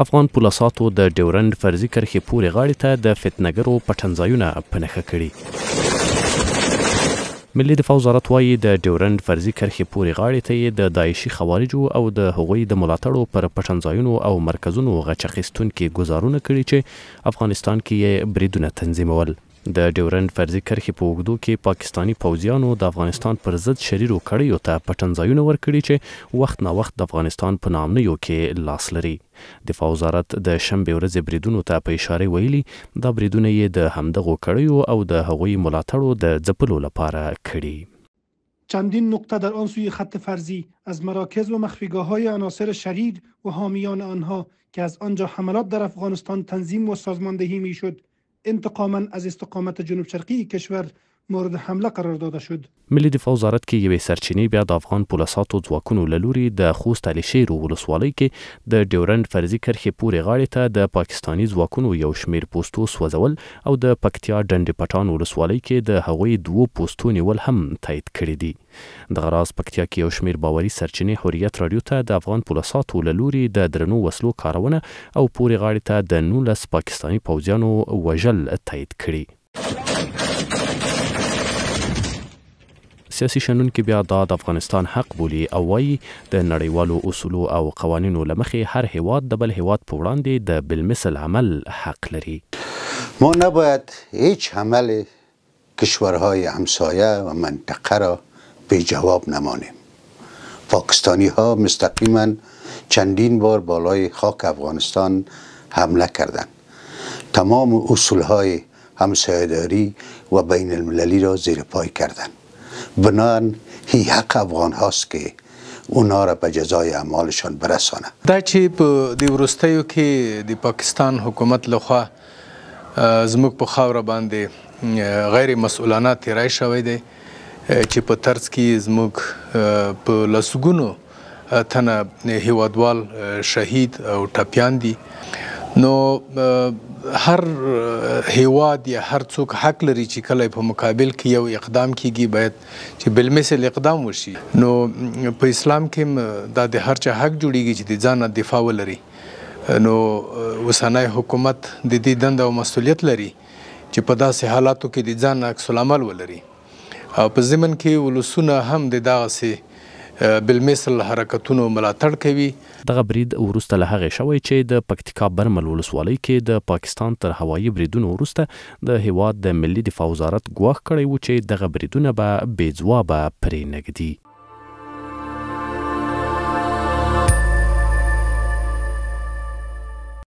افغان پوله ساتو د ډیورنډ فرضي کرښې پورې غاړې ته د فتنګرو پټنځایونه په نښه کړي. ملي دفاع وزارت وايي، د ډیورنډ فرضي کرښې پورې غاړې ته یې د داعشي خوارجو او د هغوی د ملاتړو پر پټنځایونو او مرکزونو غچ اخیستونکي ګوزارونه کړي چې افغانستان کې یې بریدونه تنظیمول. د ډیورنډ فرضي کرښې په اوږدو کې پاکستاني پوځیانو د افغانستان پر ضد شریرو کړیو ته پټنځایونه ورکړي چې وخت ناوخت د افغانستان په ناامنیو کې لاس لري. دفاع وزارت د شنبې ورځې بریدونو ته په اشارې ویلي، دا بریدونه یې د همدغو کړیو او د هغوی ملاتړو د ځپلو لپاره کړي. چندین نقطه در آن سوی خط فرضی از مراکز و مخفیگاه های عناصر شریر و حامیان آنها که از آنجا حملات در افغانستان تنظیم و سازماندهی میشد، انتقاما از استقامت جنوب شرقی کشور مورد حمله قرار داده شد. ملي دفاع وزارت کې یوې سرچینې بیا د افغان پوله ساتو ځواکونو له لوري د خوست علیشیرو ولسوالۍ کې د ډیورنډ فرضي کرښې پورې غاړې ته د پاکستاني ځواکونو یو شمېر پوستو سوځول او د پکتیا ډنډ پټان ولسوالۍ کې د هغوی دوو پوستو نیول هم تایید کړي دي. دغه راز پکتیا کې یو شمېر باوري سرچینې حریت راډیو ته د افغان پوله ساتو له لوري د درنو وسلو کارونه او پورې غاړې ته د 19 پاکستاني پوځیانو وژل تایید کړي. سیاسي شنونکي بیا دا د افغانستان حق بولي او وايي، د نړیوالو اصولو او قوانینو له مخې هر هېواد د بل هېواد په وړاندې د بالمثل عمل حق لري. ما نباید هیچ عمل کشورهای همسایه و منطقه را بی جواب نمانیم. پاکستانی ها مستقیما چندین بار بالای خاک افغانستان حمله کردند. تمام اصولهای همسایه‌داری و بین المللی را زیر پای کردند. بنابراین هی حق افغان هاست که اونا را به جزای اعمالشان برسانه. دا چې په دې وروستیو کې د پاکستان حکومت لخوا زموږ په خاوره باندې غیر مسؤلانه تیری شوی دی چې په ترڅ کې زموږ په لسګونو تنه هیوادوال شهید او ټپیان دي، نو هر هیواد یا هر څوک حق لري چې کله په مقابل کې یو اقدام کیږي باید چې بالمثل اقدام وشي. نو په اسلام کې دا د هر چا حق جوړیږي چې د ځان نه دفاع ولري. نو اوسنی حکومت د دې دنده او مسؤلیت لري چې په داسې حالاتو کې د ځان عکس العمل ولري، او په ضمن کې ولسونه هم د دغسې بالمثل حرکتونو ملاتړ کوي. دغه برید وروسته له هغې شوی چې د پکتیکا برمل ولسوالۍ کې د پاکستان تر هوایي بریدونو وروسته د هیواد د ملي دفاع وزارت ګواښ کړی و چې دغه بریدونه به بې ځوابه پرې نه ږدي.